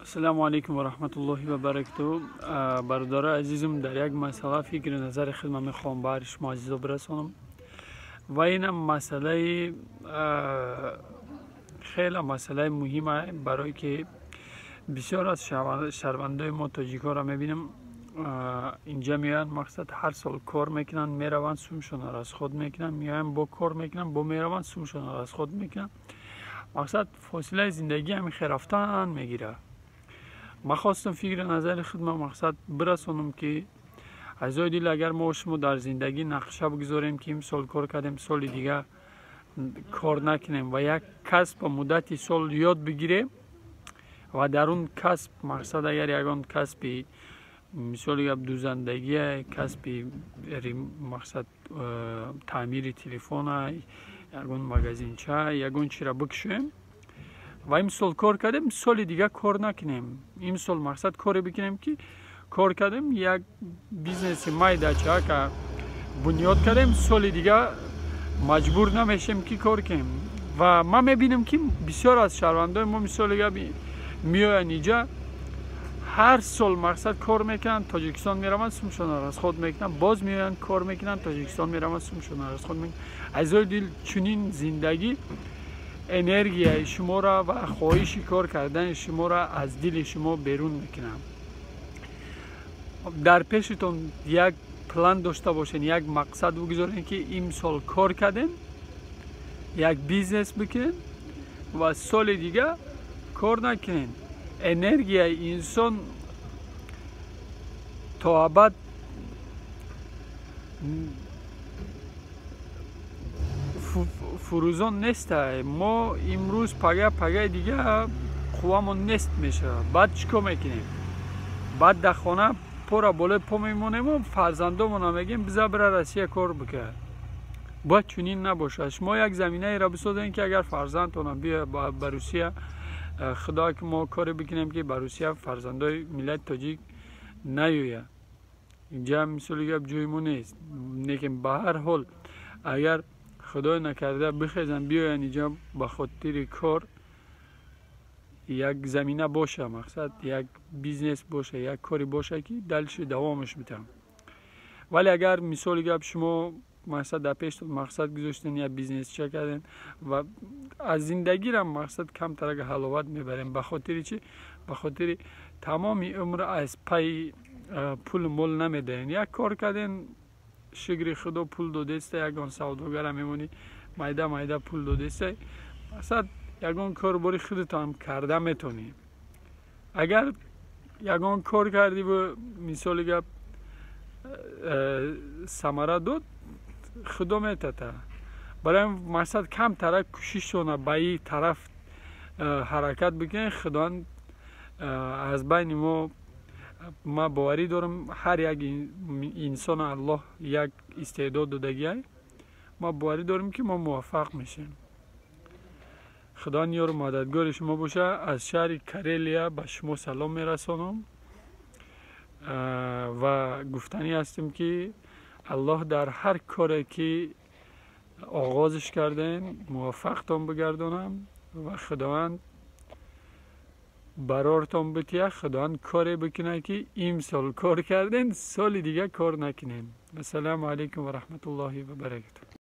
Ассалому алайкум ва раҳматуллоҳи ва баракатуҳ. Бародарои азизам, дар як масъала фикри назари худма мехоҳам ба ҳари шумо азизо бирасонам ва инам масъалаи хеле масъалаи муҳима, барое ки бисёр аз шаҳрвандои мо тоҷикҳоро мебинам, инҷа меоянд, мақсад ҳар сол кор мекунанд, мераванд, сумшонро аз худ мекунанд, меоянд, бо кор мекунанд, бо мераванд, сумшонро аз худ мекунанд. Мақсад фосилаи зиндагӣ ҳамин хел рафтан мегирад. Ман хостам фикри назари худма мақсад бирасонам, ки азизои дил, агар мо шумо дар зиндагӣ нақша бигузорем, ки имсол кор кардем, соли дига кор накунем ва як касб ба муддати сол ёд бигирем ва дар он касб мақсад агар ягон касби, мисоли гап, дузандагия, касби мақсад таъмири телефона, ягон магазинча, ягон чиро бикушоем ва имсол кор кардем, соли дига кор накунем. Имсол мақсад коре бикунем, ки кор кардем, як бизнеси майдачака бунёд кардем, соли дига маҷбур намешем, ки кор кунем. Ва ман мебинам, ки бисёр аз шаҳрвандои мо, мисоли гап, меоянд инҷа, ҳар сол мақсад кор мекунанд, Тоҷикистон мераванд, сумшонро аз худ мекунанд, боз меоянд, кор мекунанд, Тоҷикистон мераванд, сумшонро аз худ мекунанд. Азизои дил, чунин зиндагӣ энергияи шуморо ва хоҳиши кор кардани шуморо аз дили шумо берун мекунад. Дар пешитон як план дошта бошед, як мақсад бигузоред, ки имсол кор кардем, як бизнес бикунем ва соли дига кор накунем. Энергияи инсон то абад фурӯзон неста. Мо имрӯз пага, пагаи дига қуввамон нест мешавад. Баъд чӣ кор мекунем? Баъд дар хона пора болои по мемонему фарзандомона мегӯем: «Биза, бира Россия, кор бикар». Бояд чунин набошад. Шумо як заминаеро бисозем, ки агар фарзандтона биёяд ба Русия, худо ки мо коре бикунем, ки ба Русия фарзандои миллати тоҷик наёяд. Инҷа, мисоли гап, ҷои мо нест, лекин ба ҳар ҳол агар худой накарда бихезанд, биёянд инҷа ба хотири кор, як замина боша, мақсад як бизнес боша, як коре боша, ки дальше давомаш битам. Вале агар, мисоли гап, шумо мақсад дар пештон мақсад гузоштен, як бизнесча кардем ва аз зиндагирам мақсад камтарак ҳаловат мебарем. Ба хотири чӣ? Ба хотири тамоми умр аз пайи пулу мол намедаем. Як кор кардем, шукри худо, пул додеста, ягон савдогара мемонӣ, майда майда пул додеста, мақсад ягон корбори худатам карда метонӣ. Агар ягон кор кардиву, мисоли гап, самара дод, худо метата. Барои мақсад камтарак кӯшишона ба и тараф ҳаракат бикунед. Худованд аз байни мо, ман боварӣ дорам, ҳар як инсон Аллоҳ як истеъдод додагиай. Ма боварӣ дорем, ки мо муваффақ мешем. Худованд ёру мададгори шумо боша. Аз шаҳри Карелия ба шумо салом мерасонам ва гуфтанӣ ҳастем, ки Аллоҳ дар ҳар коре, ки оғозиш кардем, муваффақтон бигардонам ва Худованд барортон бития. Худованд коре бикунад, ки имсол кор кардем, соли дига кор накунем. Ассалому алайкум ва раҳматуллоҳи ва баракатуҳ.